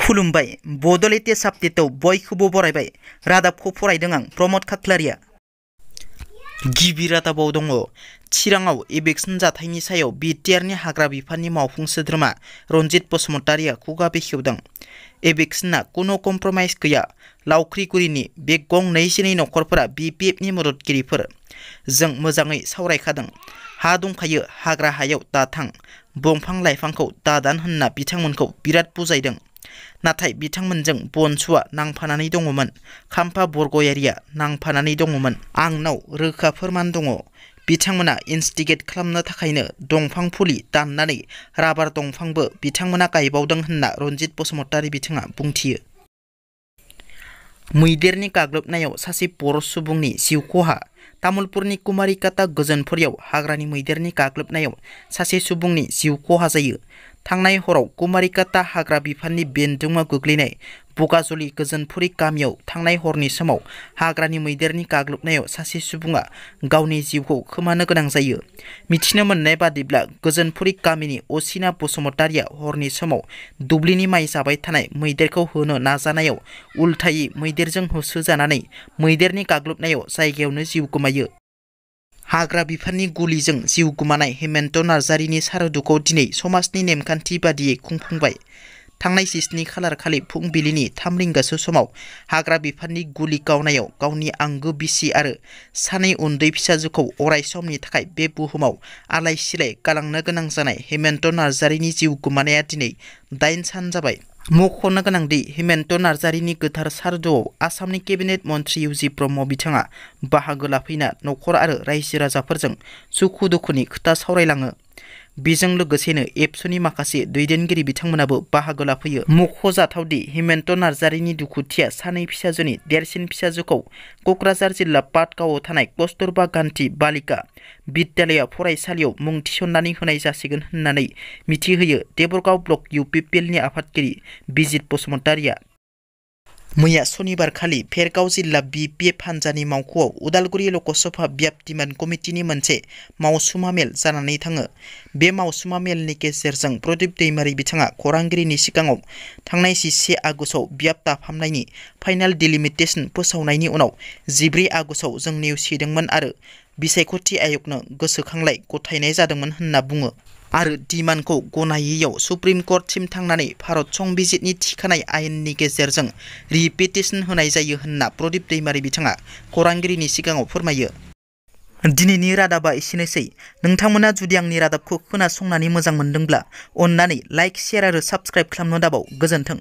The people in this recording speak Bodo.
खुलुमबाय बड'लेण्ड आपडेटआव बयखौबो बरायबाय रादाबखौ फरायदों आं प्रमद खाख्लारिया। गिबि रादाबाव दङ चिराङाव इभिक्सन जाथायनि सायाव बिटिआरनि हाग्रा बिफाननि मावफुं सोद्रोमा रनजित बसुमतारिया खुगा बेखेवदों। इभिक्सनआ कुनु कम्प्रमाइज गैया। लावख्रिगुरिनि बे गं 22 नखरफोरा बिपिएफनि मददगिरिफोर। जों मोजाङै सावरायखादों। हा दंखायो, हाग्रा हायाव दा थां, दंफां लाइफांखौ दादान होनना बिथांमोनखौ बिराद बुजायदों। नाथाय बिथांमोनजों बनसुआ नांफानानै दङमोन। खाम्फा बरगयारिया नांफानानै दङमोन। आंनाव रोखा फोरमान दङ। बिथांमोना इनस्टिगेट खालामनो थाखायनो दंफां फुलि दाननानै राबार दंफांबो बिथांमोना गायबावदों होनना रनजित बसुमतारि बिथाङा बुंथियो। मैदेरनि गाग्लोबनायाव सासे बर' सुबुंनि जिउ खहा। तामुलपुरनि कुमारिकाटा गोजोनपुरियाव हाग्रानि मैदेरनि गाग्लोबनायाव सासे सुबुंनि जिउ खहा जायो। थांनाय हराव कुमारिकाटा हाग्रा बिफाननि बेन्दोंआव गोग्लैनाय बगाजुलि गोजोनपुरि गामियाव थांनाय हरनि समाव हाग्रानि मैदेरनि गाग्लोबनायाव सासे सुबुङा गावनि जिउखौ खोमानो गोनां जायो। मिथिनो मोननाय बादिब्ला गोजोनपुरि गामिनि असिना बसुमतारिया हरनि समाव दुब्लिनि माइ जाबाय थानाय मैदेरखौ होनो नाजानायाव उल्थायै मैदेरजों होसोजानानै मैदेरनि गाग्लोबनायाव जायगायावनो जिउ गोमायो। हाग्रा बिफाननि गुलिजों जिउ गोमानाय हेमन्त नार्जारिनि सारादुखौ दिनै समाजनि नेमखान्थि बादियै खुंफुंबाय। थांनाय 17 खालार खालि फुंबिलिनि 3 रिंगासो समाव हाग्रा बिफाननि गुलि गावनायाव गावनि आंगो बिसि आरो सानै उन्दै फिसाजोखौ अराय समनि थाखाय बे बुहुमाव आलाय सिलाय गालांनो गोनां जानाय हेमन्त नार्जारिनि जिउ गोमानाया दिनै 8 सान जाबाय। मख'नो गोनांदि हेमन्त नार्जारिनि गोथार सारादुआव आसामनि केबिनेट मन्थ्रि इउजि ब्रह्म बिथाङा बाहागो लाफैना नखर आरो रायजो राजाफोरजों सुखु दुखुनि खोथा सावरायलाङो। बेजों लोगोसेनो एबसुनि माखासे दैदेनगिरि बिथांमोनाबो बाहागो लाफैयो। मख'जाथावदि हेमन्त नार्जारिनि दुखुथिया सानै फिसाजोनि देरसिन फिसाजोखौ क'क्राझार जिल्ला पाटगावआव थानाय कस्तुरबा गान्धी बालिका बिद्यालय फरायसालियाव मुं थिसननानै होनाय जासिगोन होननानै मिथिहोयो देबरगाव ब्लक इउपिपिएलनि आफादगिरि बिजित बसुमतारिया। मैया सनिबार खालि भेरगाव जिल्ला बिपिएफ हान्जानि मावख'आव उदालगुरि लकसभा ब्याप्तिमान कमिटिनि मोनसे मावसुमा मेल जानानै थाङो। बे मावसुमा मेलनि गेजेरजों प्रदीप दैमारी बिथाङा खौरांगिरिनि सिगाङाव थांनाय 11 आगस्टआव ब्याप दाफामनायनि फाइनाल डिलिमिटेसन फोसावनायनि उनाव 14 आगस्टआव जों नेवसिदोंमोन आरो बिसायख'थि आय'गनो गोसोखांलाय गथायनाय जादोंमोन होनना बुङो। आरो डिमान्डखौ गनायैयाव सुप्रिम कर्टसिम थांनानै भारत संबिजितनि थिखानाय आयेननि गेजेरजों रिपिटिसन होनाय जायो होनना प्रदीप दैमारी बिथाङा खौरांगिरिनि सिगाङाव फोरमायो। दिनैनि रादाबा एसेनोसै। नोंथांमोना जुदि आंनि रादाबखौ खोनासंनानै मोजां मोनदोंब्ला अन्नानै लाइक, शेयार आरो साबस्क्राइब खालामनो दाबाव। गोजोन्थों।